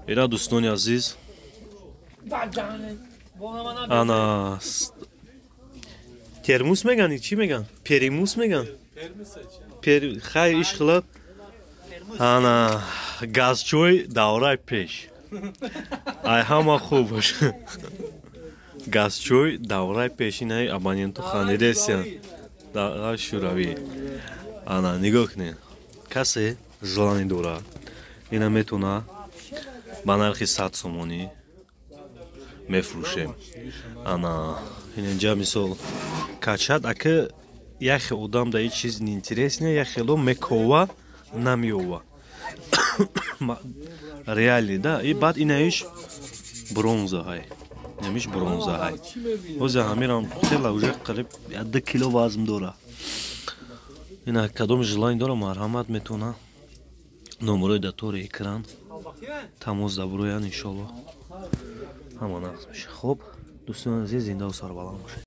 Ира, дӯстони азиз, ана термус меган, чӣ меган, перимус меган, хай, ишхила. Ана газчой давраи пеш, ай ҳама хубаш газчой давраи пешинаи абоненту ханидесия, давраи шӯравӣ. Ана нигоҳ кунед, касе желание дора, ина метавона, ба нархи 100 сомонӣ мефурӯшем. Ана инҷа мисол качат ака, яхе одам да ҳеҷ чиз неинтересне, яхело мекова, намеёва реально да. И баъд инаиш бронза ҳай, инамиш бронза ҳай. Ҳозир ҳамирам хела уже қариб 2 кило вазм дора. Ина кадом желание дора, марҳамат, метавона номерои да тори экран тамос дабуроян. Иншолло, ҳама нағз меша. Хуб, дӯстони азиз, зиндаву сарбаланд бошед.